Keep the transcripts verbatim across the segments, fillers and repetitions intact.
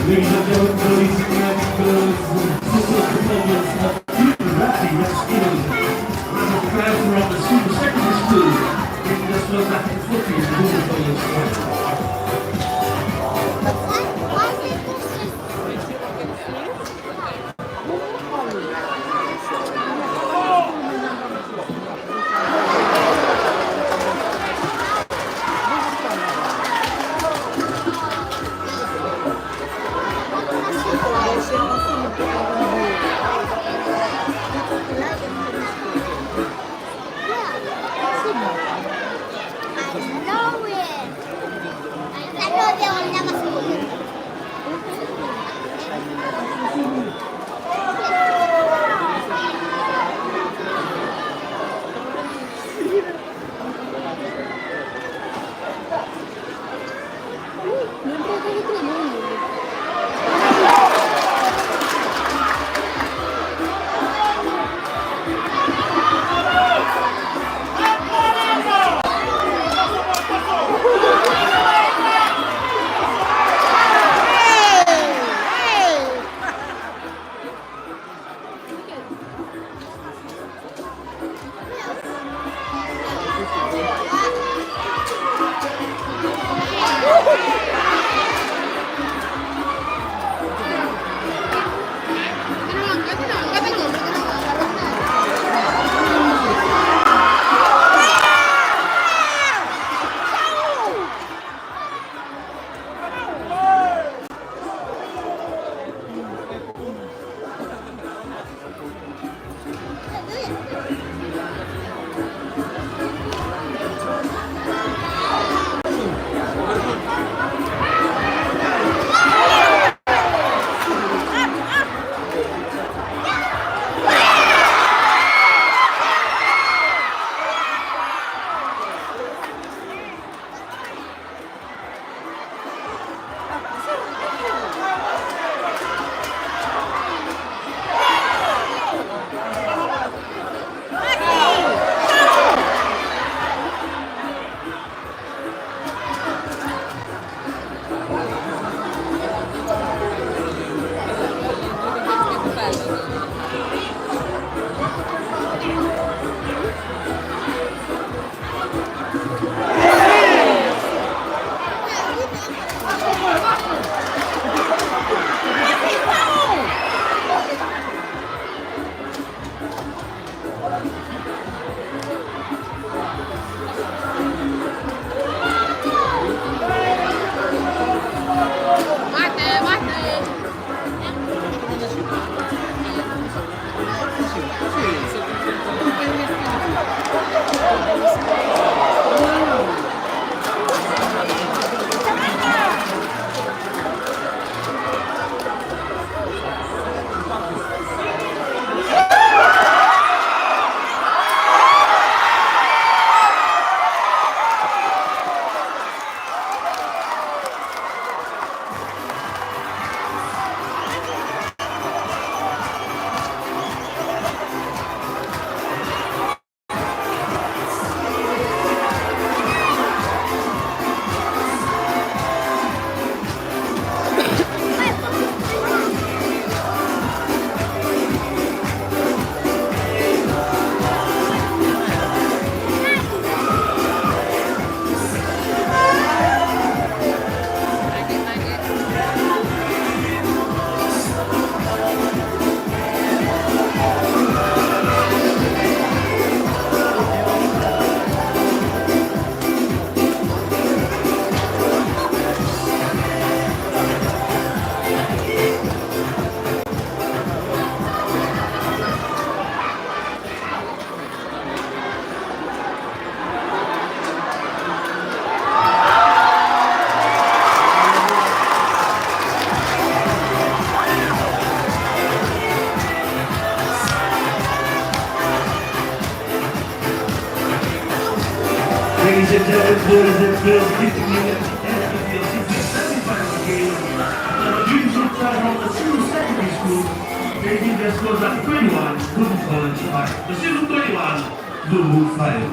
Ladies and gentlemen, please congratulate the super performance of Team Rati Yaskini. Round of applause from the Super Secondary School. Bring this one back to footy and move for your squad. Ladies and gentlemen, boys and girls, giving you at the end of the semifinal game, the Dreams of Town National Secondary School, making their scores at twenty-one, Luvu College five. The season twenty-one, Luvu five.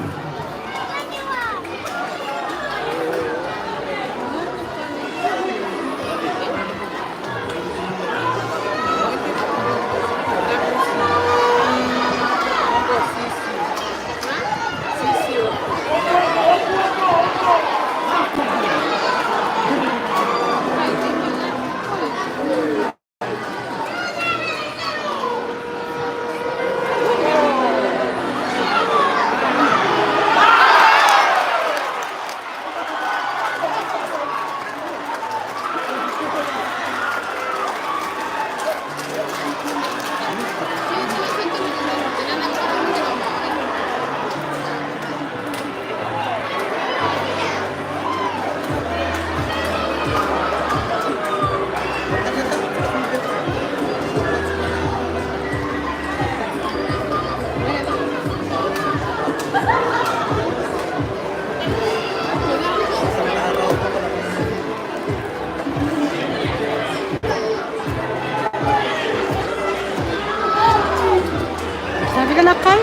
Sa vica na kai?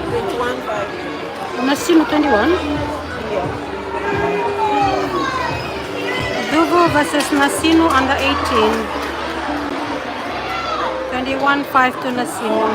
Twenty-one five. Nasinu twenty-one. Duvu versus Nasinu under eighteen. Twenty-one five to Nasinu.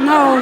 No.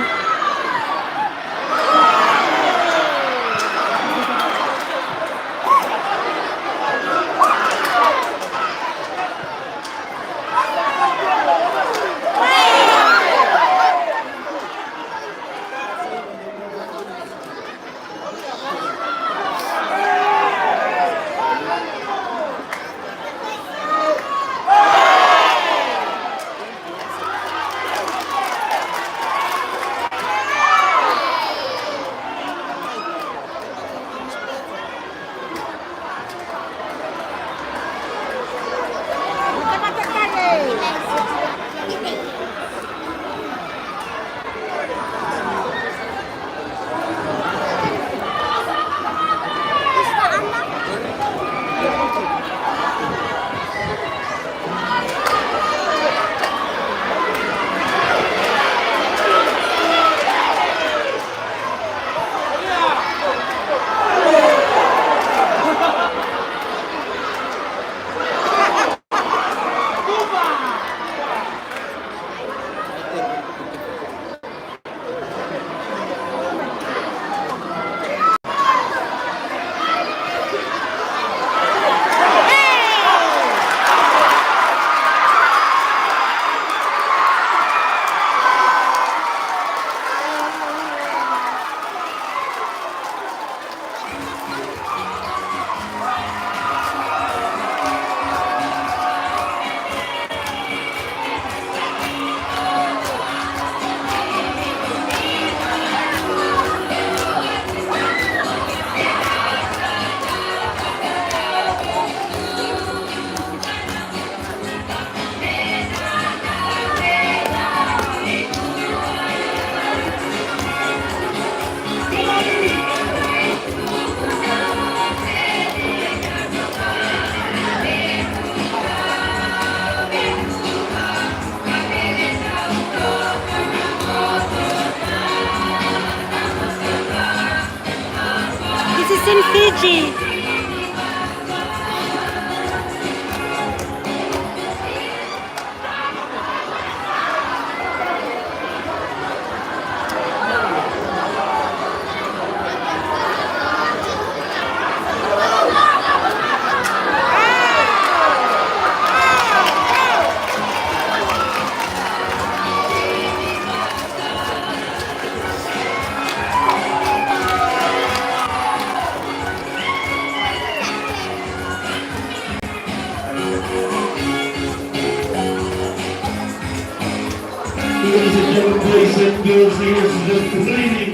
Ladies and gentlemen, boys and girls, here's the thrilling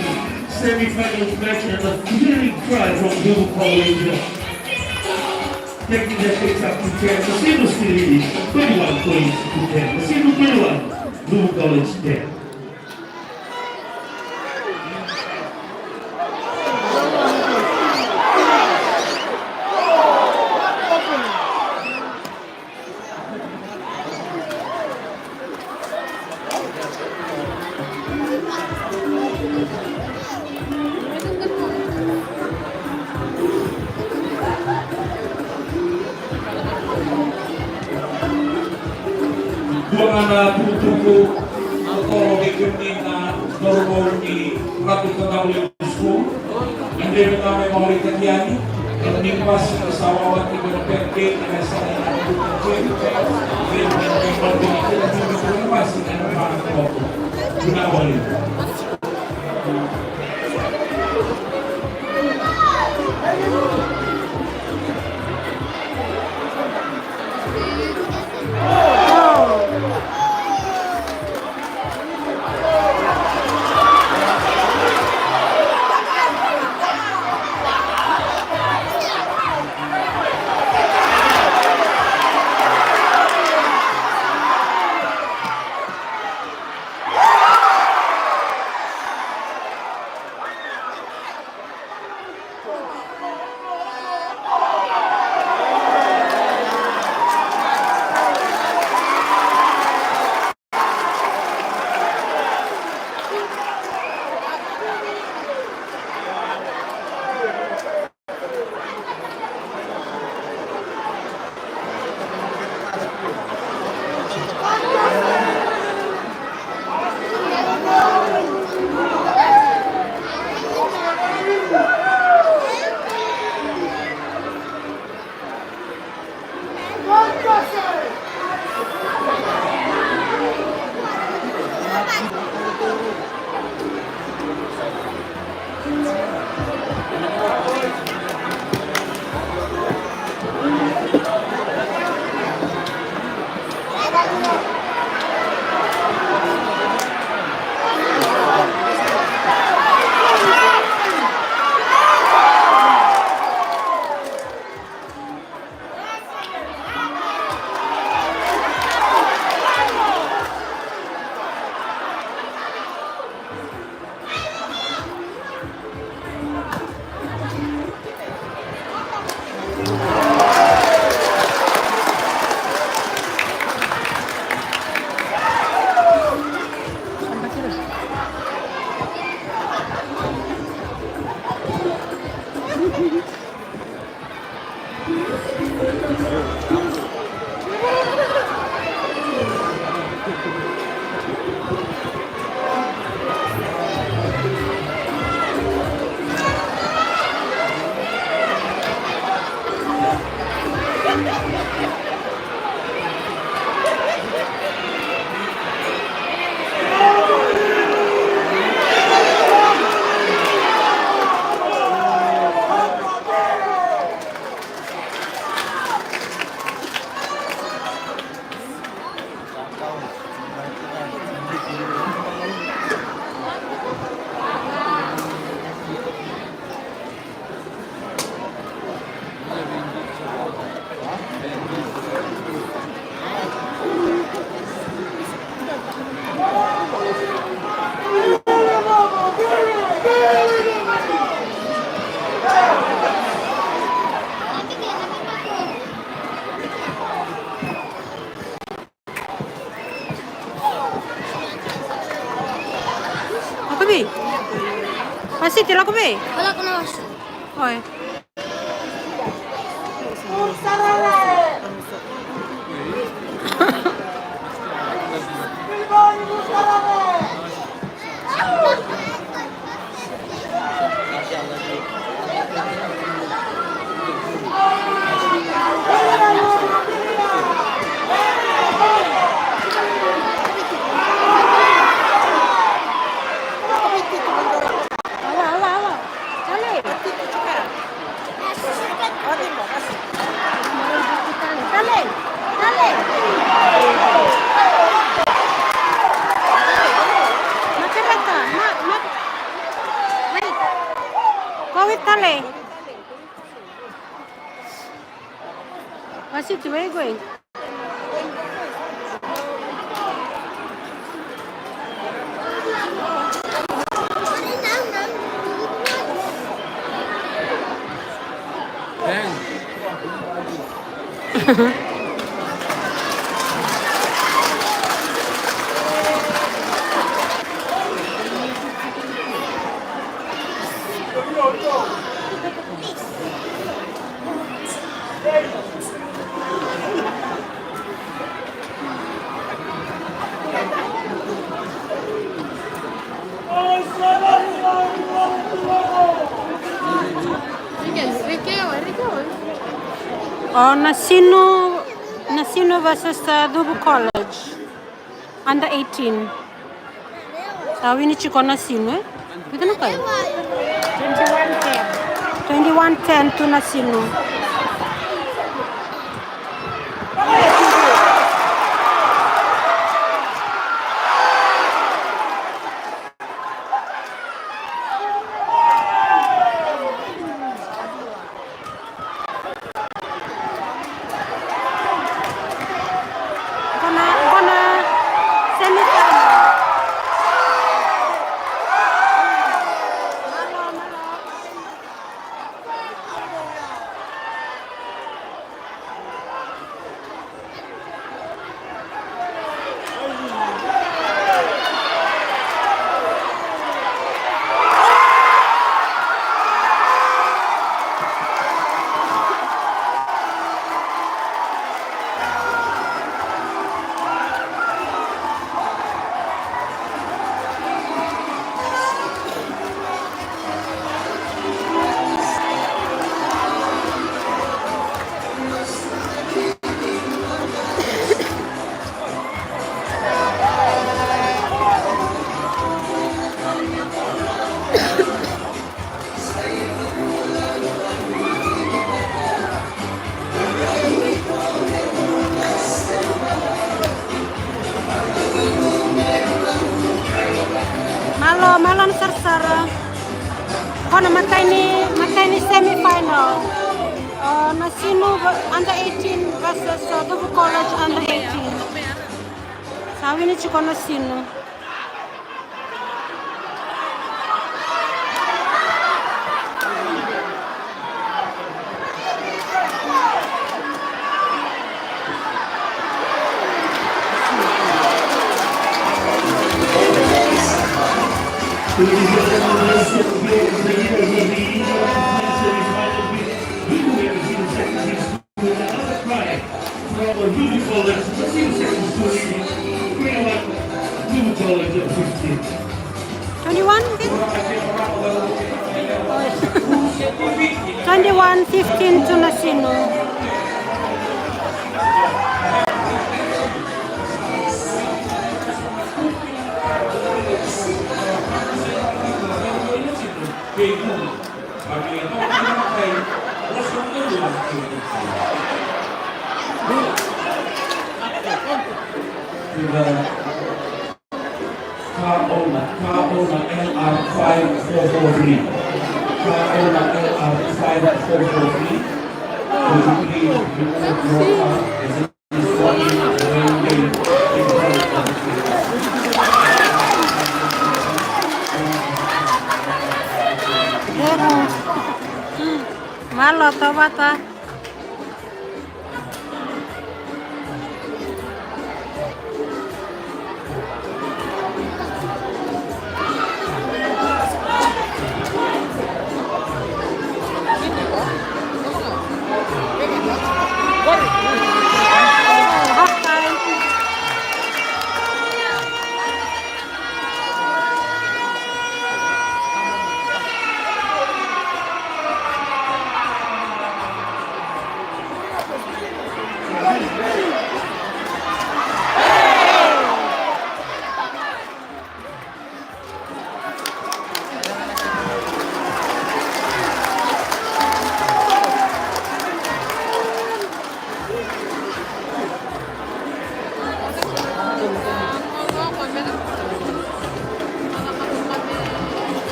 semi-finals match and the thrilling try from Duvu College. Taking the stakes up to ten, the same as the ladies, twenty-one points to ten. The same as twenty-one, Duvu College ten. Dua ga na tukutuku totolo vei kemuni na cauravou ni Ratu Tadau Levu School. Ni bera ga me vakaraitaki yani, ena ni basi na sa wawa tiko na pet gate, ena sa na ina kuta kei, kei, kei, kei, kei, kei, kei, basi na ina vana toko. Vinaka vakalevu. Lako mai. Wasiti, lako mai. Lako na wasi. Oi. Tale. Makareta, ma, ma, wait. Go with Tale. Wasiti, where you going? O Nasinu, Nasinu versus, uh, Cuvu College. Under eighteen. Sa wini tiko Nasinu, e? Vica na kai? Twenty-one ten. Twenty-one ten tu Nasinu. Qo na, qo na semifinal. Malo, malo na sarasara. Qo na imatai ni, imatai ni semifinal. O Nasinu under eighteen versus, uh, Cuvu College under eighteen. Sa wini tiko Nasinu. Twenty-one fifteen? Twenty-one fifteen tu Nasinu. Car owner, car owner L R five four four three. Car owner L R five four four three. Could you please remove your car as it is walking around in front of the Malo, tauvata.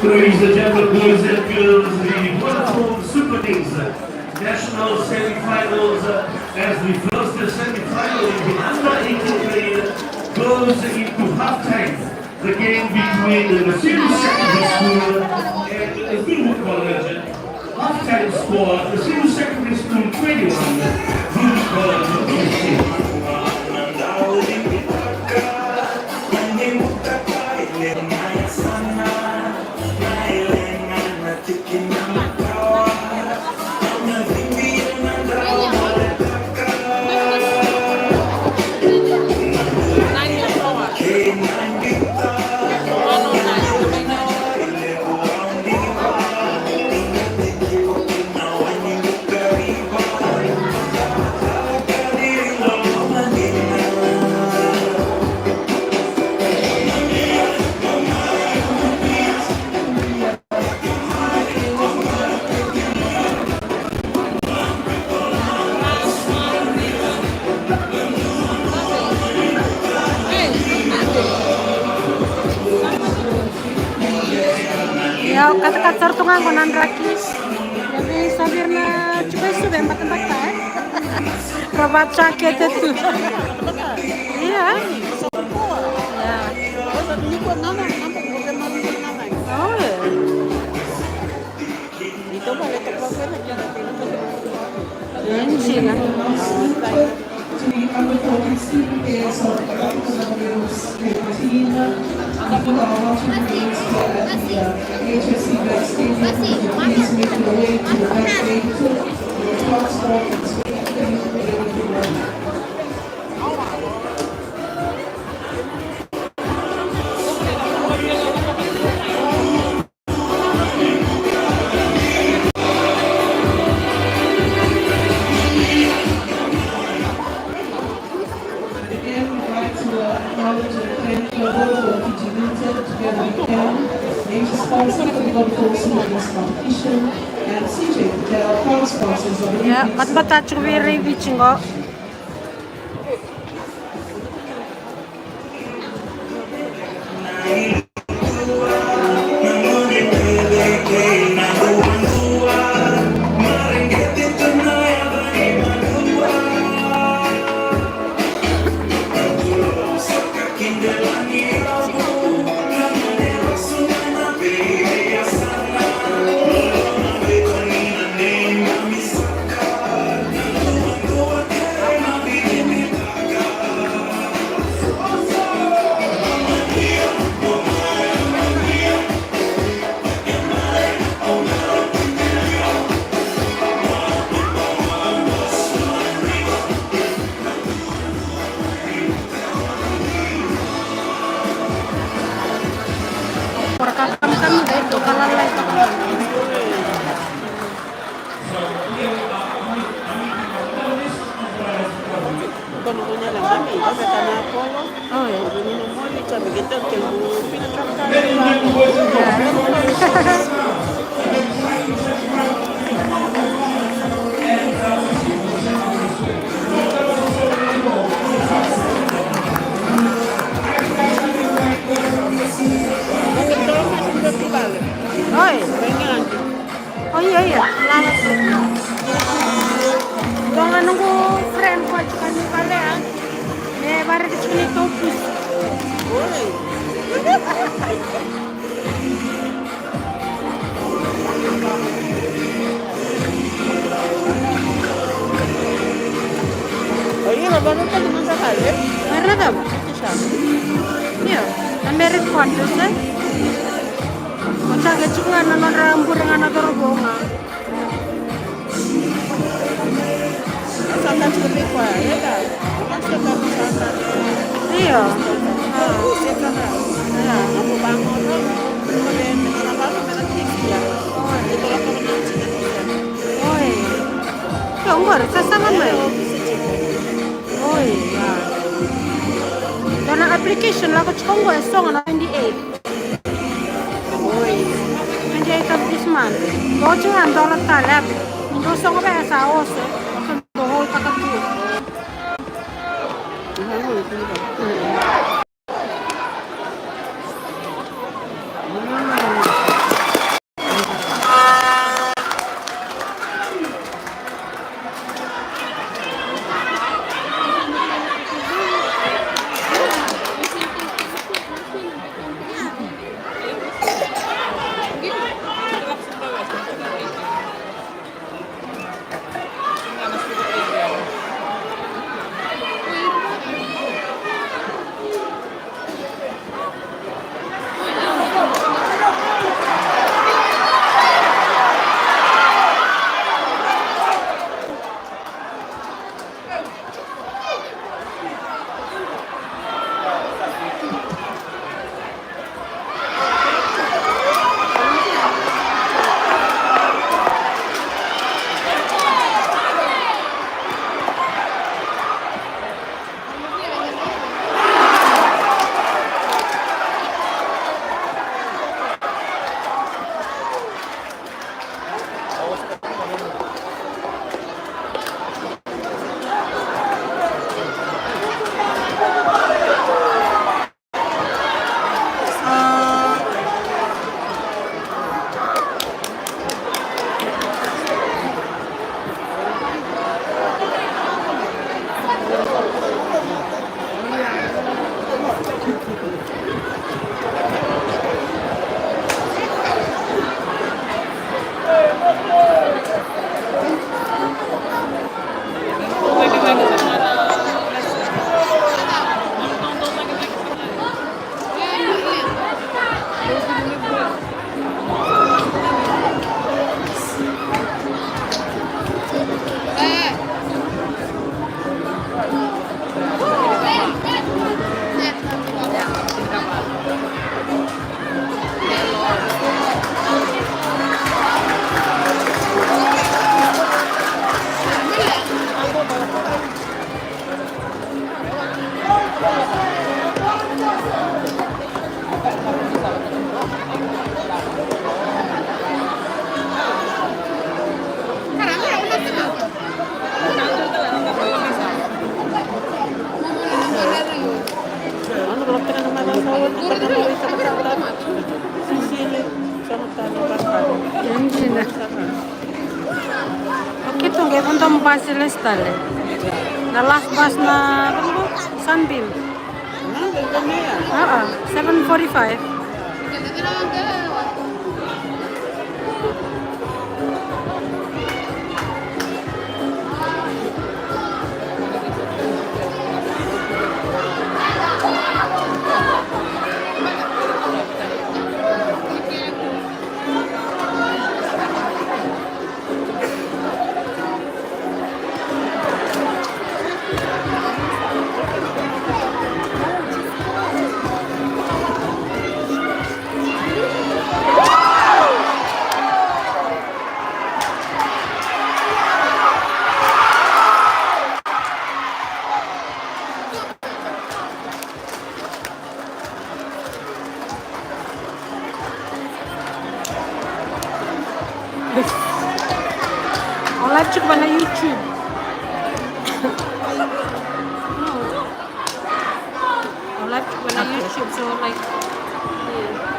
Ladies and gentlemen, boys and girls, the Vodafone Super Kings national semifinals, as the first semifinal in the under eighteen grade goes into halftime. The game between the Masiru Secondary School and the Vulu College. Halftime score, Masiru Secondary School twenty-one, Vulu College fifteen. Ia, au katakata sara tu ga qo na draki. Ia, vei sa vei ira na tiko i Suva e batabata, e? Ra vakajakete tu. Ia. Ia. Oi. Ia, ni siga. To the under fourteen student players of Capital Girls fifteen, who are watching the games here at the, uh, H S C Bank Stadium, would you please make your way to the back gate, to the top spot and swing clean everything up. Again, we'd like to, uh, acknowledge and thank Global for Fiji Limited, together with them, major sponsor for the Global Focus in this competition, and C J Patel, proud sponsors of the Ia, batabata tiko vei ira i Viti qo. Oi. Oi. Oi, oi, oi. Dua ga noqu friend ko tiko ni vale, a. Me variki tiko ni taupusi. Oi. Oi, ira vata tale na cakacaka. Era na cava? Io, na married couples, e? O sa qai tiko ga na nodra bure ga na cauravou ga. Io. A. Oi. Io, qori sa sega mai. Oi, a. Dua na application lako tiko qo e sogo na twenty-eight. Oi. Twenty-eight of this month. Oti ga dua tale, a. Dua sogo vei sa oso. Dua whole taka tu. Mm. Bus e lesu tale. Na last bus na Sunbeam. Aa, seven forty-five. Au live tiko mai na YouTube. Au live tiko mai na YouTube, so, like, yeah.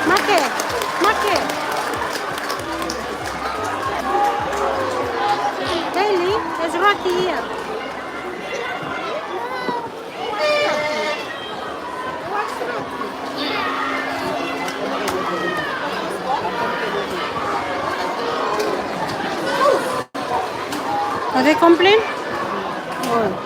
Make, make. Bailey, there's Rocky here. Are they complain? Oh.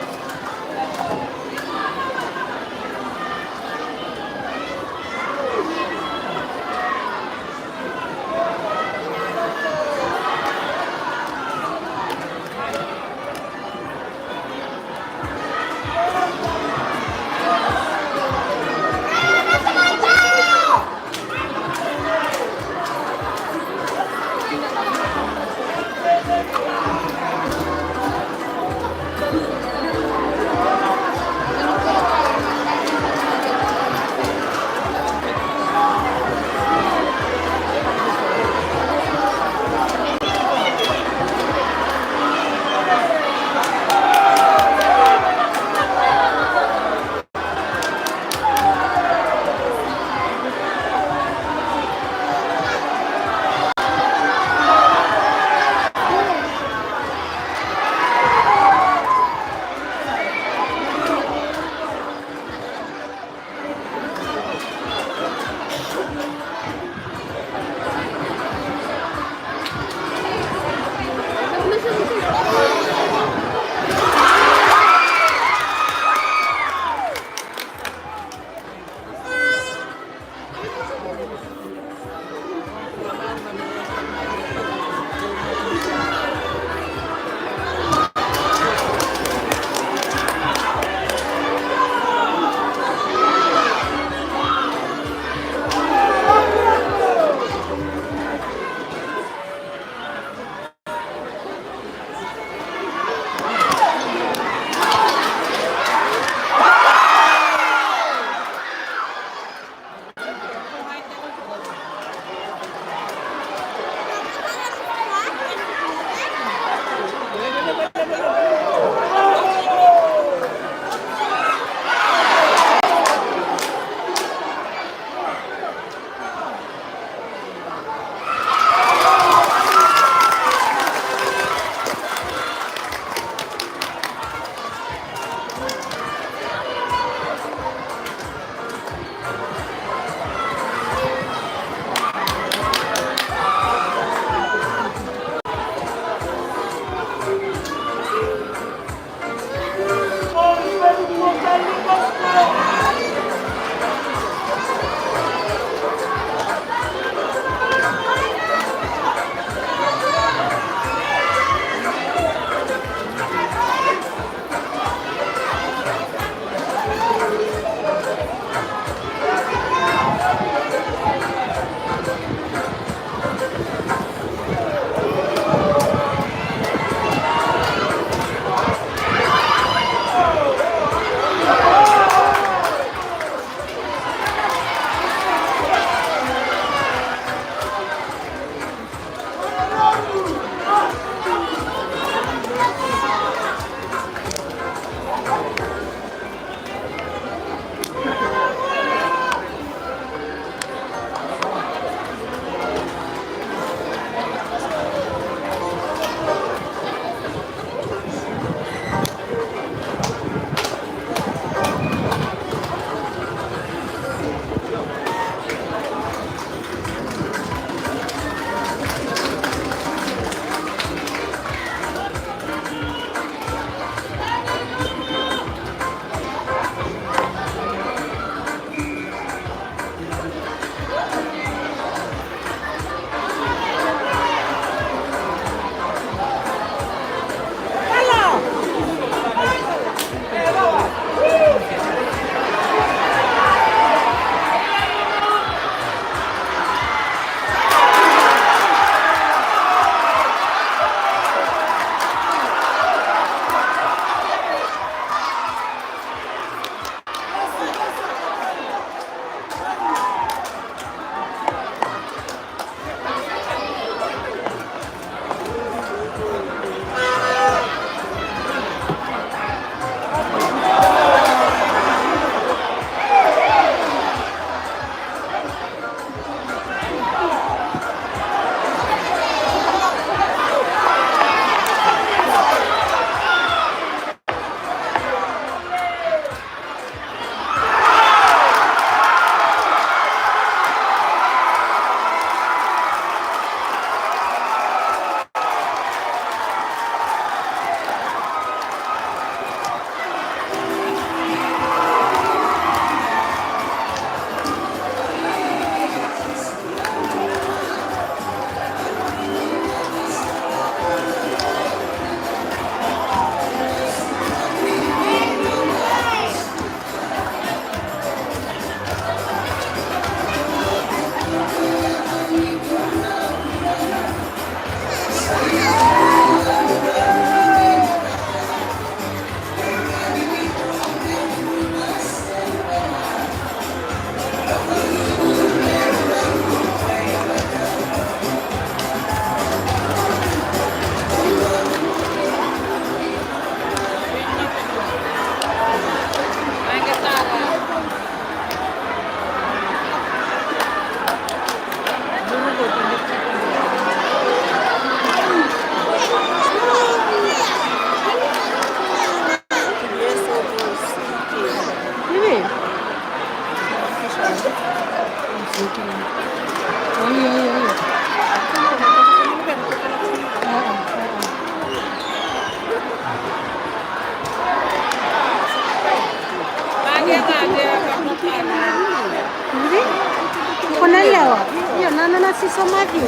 Ko na lewa. Io, na nona siso mavi.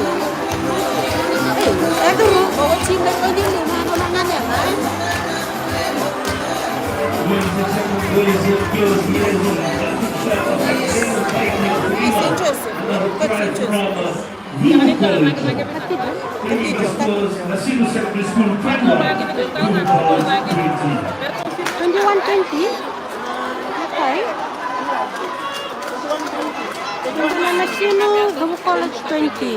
E duru, o tiko ko ni na nona na lewa. It's interesting. It's interesting. Twenty-one twenty. Okay. Twenty-one twenty. Twenty-one twenty. College twenty.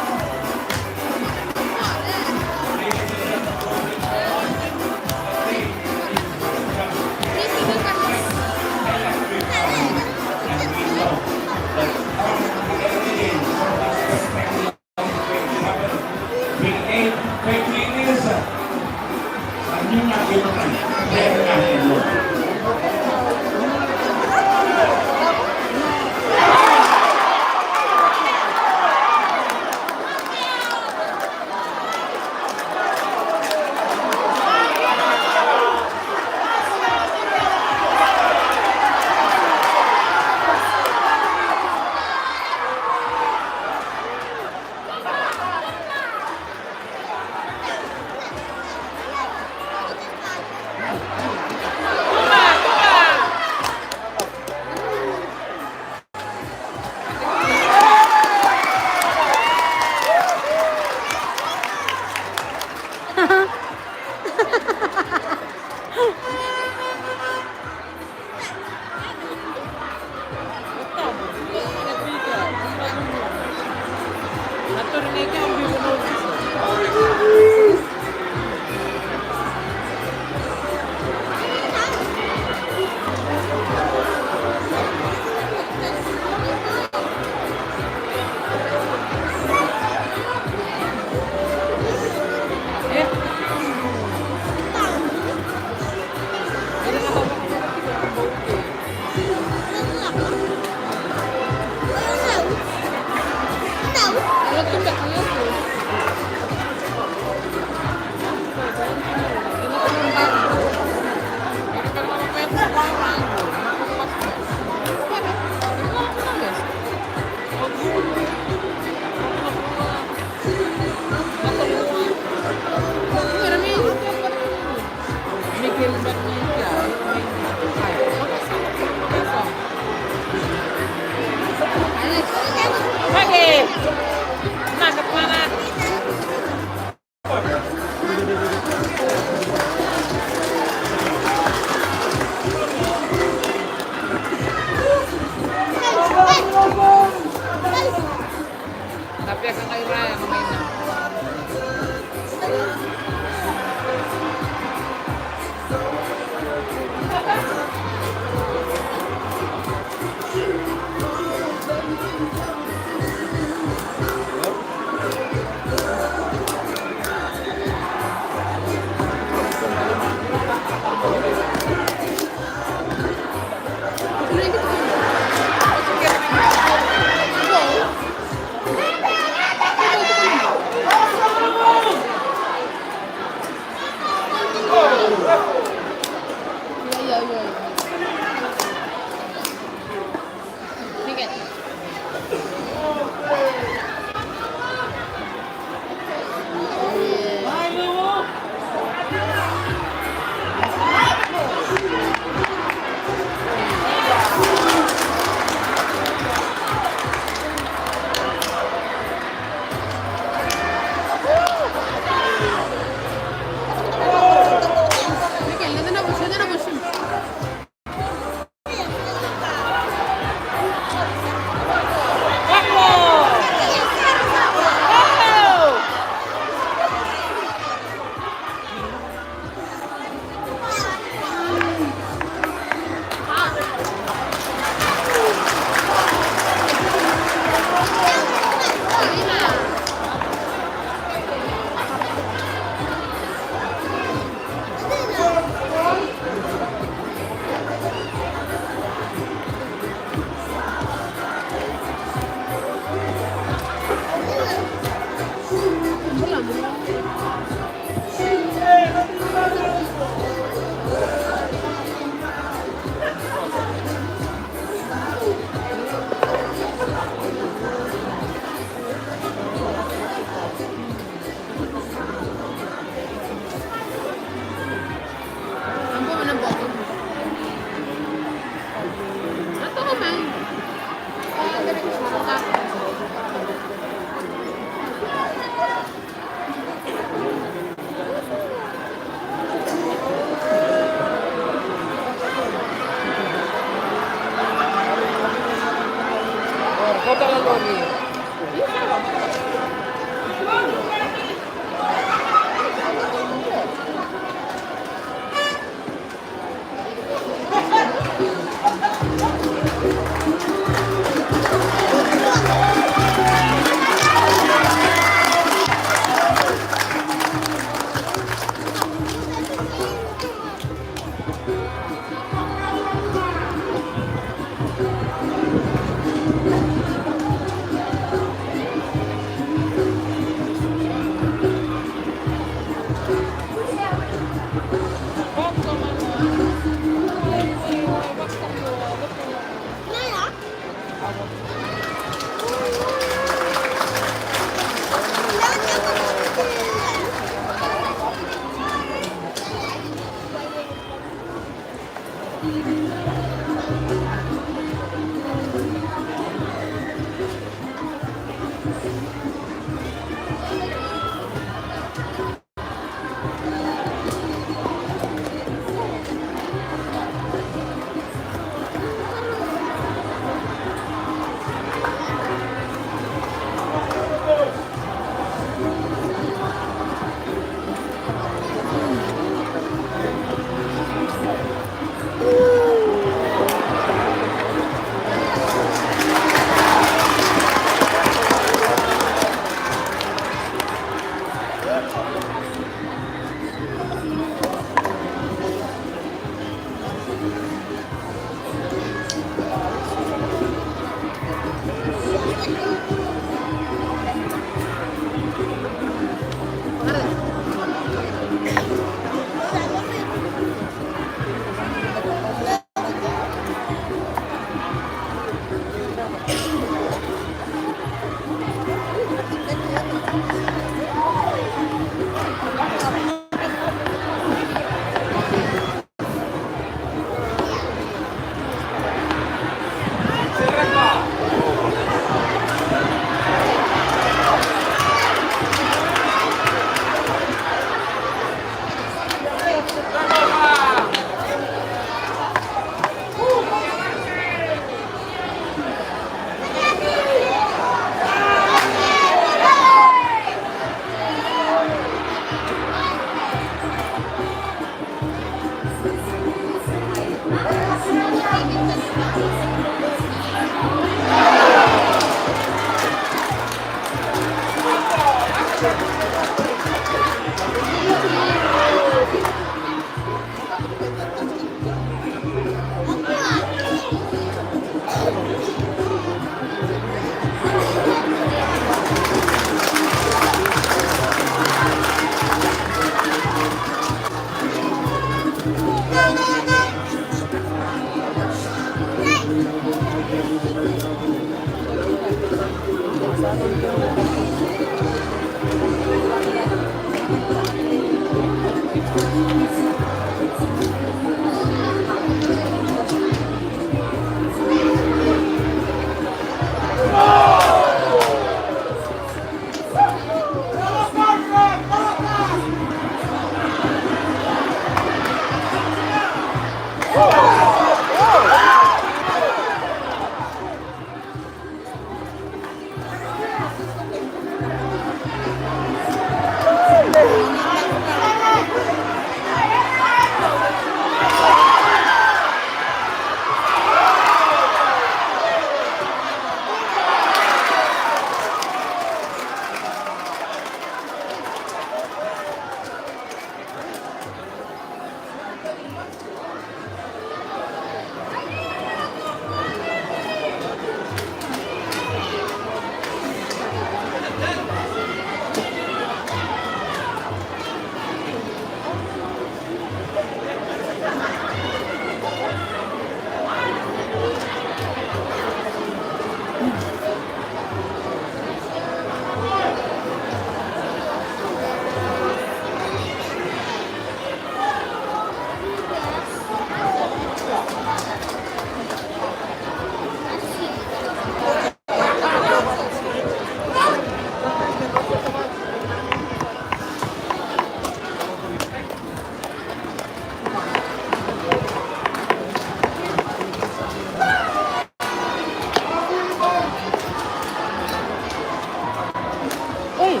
Oi,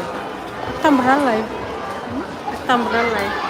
tambu ra lai. Tambu ra lai.